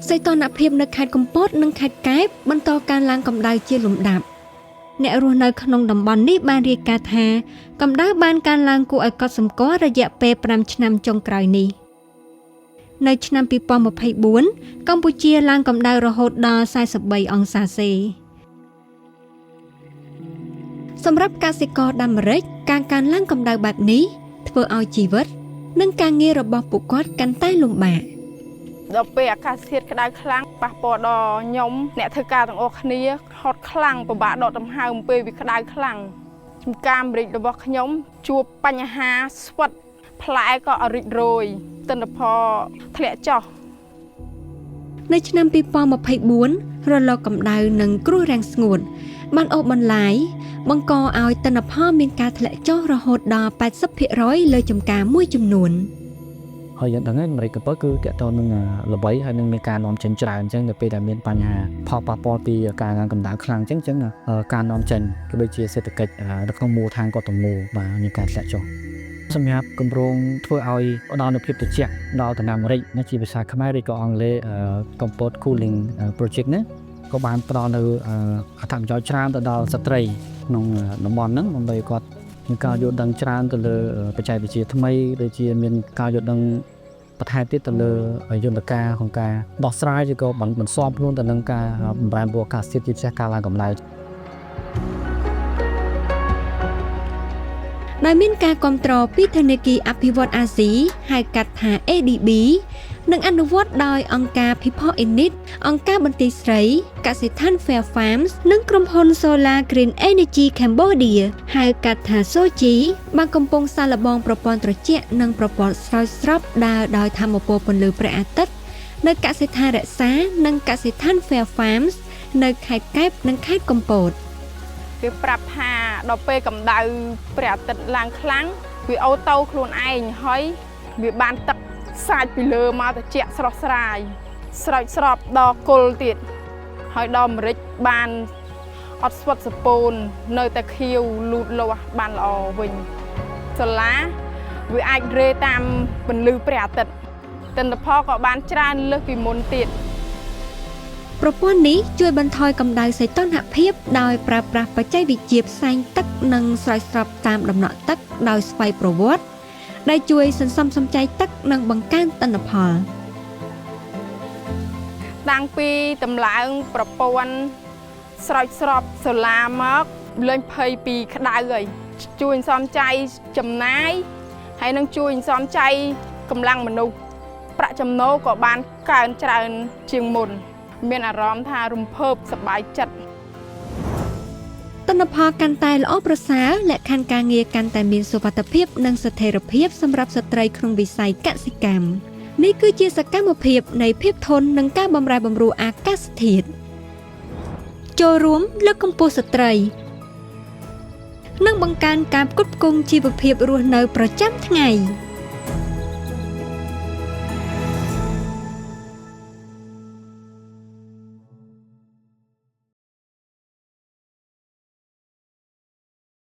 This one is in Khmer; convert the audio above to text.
សីតុណ្ហភាពនៅខេត្តកំពតនិងខេត្តកែបបន្តកើនឡើងកម្ដៅជាលំដាប់អ្នករស់នៅក្នុងតំបន់នេះបានរាយការណ៍ថាកម្ដៅបានកើនឡើងគួរឲ្យកត់សម្គាល់រយៈពេល5ឆ្នាំចុងក្រោយនេះនៅឆ្នាំ2024កម្ពុជាឡើងកម្ដៅរហូតដល់43អង្សាសេសម្រាប់កសិករដាំម្រេចការកើនឡើងកម្ដៅបែបនេះធ្វើឲ្យជីវិតនិងការងាររបស់ពួកគាត់កាន់តែលំបាក ដល់ពេលអាកាសធាតុក្តៅខ្លាំងប៉ះពាល់ដល់ខ្ញុំអ្នកធ្វើការទាំងអស់គ្នាហត់ខ្លាំងពិបាកដកដង្ហើមពេលវាក្តៅខ្លាំងចំការម្រេចរបស់ខ្ញុំជួបបញ្ហាស្វិតផ្លែក៏អរិចរយទិន្នផលធ្លាក់ចុះ នៅឆ្នាំ2024រលកកម្ដៅនិងគ្រោះរាំងស្ងួតបានអូសបន្លាយបង្កឲ្យទិន្នផលមានការធ្លាក់ចុះរហូតដល់80%លើចំការមួយចំនួន ហើយយើងដឹងហើយម្រេចកំពតគឺទាក់ទងនឹងល្បីហើយនឹងមានការនាំចេញច្រើនអញ្ចឹងនៅពេលដែលមានបញ្ហាផលប៉ះពាល់ពីការឡើងកម្ដៅខ្លាំងអញ្ចឹងអញ្ចឹងការនាំចេញក៏ដូចជាសេដ្ឋកិច្ចនៅក្នុងមូលដ្ឋានគាត់ទាំងមូលបាទមានការធ្លាក់ចុះសម្រាប់គម្រោងធ្វើឲ្យផ្ដល់នូវភាពត្រជាក់ដល់ដំណាំម្រេចណាជាភាសាខ្មែរឬក៏អង់គ្លេសកំពត Cooling Project ណាក៏បានផ្ដល់នូវអត្ថប្រយោជន៍ច្រើនទៅដល់ស្ត្រីក្នុងតំបន់ហ្នឹងដើម្បីគាត់មានការយល់ដឹងច្រើនទៅលើបច្ចេកវិទ្យាថ្មីដូចជាមានការយល់ដឹងបន្ថែមទៀតទៅលើយន្តការក្នុងការដោះស្រាយឬក៏បន្ស៊ាំខ្លួនទៅនឹងការបម្រែបម្រួលអាកាសធាតុជាពិសេសការឡើងកម្ដៅ ដោយមានការគ្រប់គ្រងពីធនាគារអភិវឌ្ឍអាស៊ីហៅកាត់ថា ADB និងអនុវត្តដោយអង្គការ People in Need អង្គការបន្ទាយស្រីកសិដ្ឋាន Fair Farms និងក្រុមហ៊ុន Solar Green Energy Cambodia ហៅកាត់ថា SOGI បានកំពុងសាកល្បងប្រព័ន្ធត្រជាក់និងប្រព័ន្ធស្រោចស្រពដើរដោយថាមពលពន្លឺព្រះអាទិត្យនៅកសិដ្ឋានរក្សានិងកសិដ្ឋាន Fair Farms នៅខេត្តកែបនិងខេត្តកំពត គេប្រាប់ថាដល់ពេលកម្ដៅព្រះអាទិត្យឡើងខ្លាំងវា auto ខ្លួនឯងហើយវាបានទឹកសាចពីលើមកត្រជាក់ស្រស់ស្រាយស្រោចស្រពដល់គល់ទៀតហើយដល់ម្រេចបានអត់ស្វិតសពូននៅតែខៀវលូតលាស់បានល្អវិញសាឡាវាអាចរេតាមពន្លឺព្រះអាទិត្យទិន្នផលក៏បានច្រើនលើសពីមុនទៀត ប្រព័ន្ធនេះជួយបន្ថយកម្ដៅសីតុណ្ហភាពដោយប្រើប្រាស់បច្ចេកវិទ្យាផ្សែងទឹកនិងស្រោចស្រពតាមដំណក់ទឹកដោយស្វ័យប្រវត្តិដែលជួយសន្សំសំចៃទឹកនិងបង្កើនទិន្នផល តាំងពីតម្លើងប្រព័ន្ធស្រោចស្រពសូឡាមកលែងភ័យពីក្តៅហើយជួយសន្សំចៃចំណាយហើយនឹងជួយសន្សំចៃកម្លាំងមនុស្សប្រាក់ចំណូលក៏បានកើនច្រើនជាងមុន មានអារម្មណ៍ថារំភើបសប្បាយចិត្ត ទិន្នផលកាន់តែល្អប្រសើរលក្ខខណ្ឌការងារកាន់តែមានសុវត្ថិភាពនិងស្ថិរភាពសម្រាប់ស្ត្រីក្នុងវិស័យកសិកម្មនេះគឺជាសកម្មភាពនៃភាពធន់និងការបម្រែបម្រួលអាកាសធាតុចូលរួមលើកកម្ពស់ស្ត្រីនិងបង្កើនការផ្គត់ផ្គង់ជីវភាពរស់នៅប្រចាំថ្ងៃ។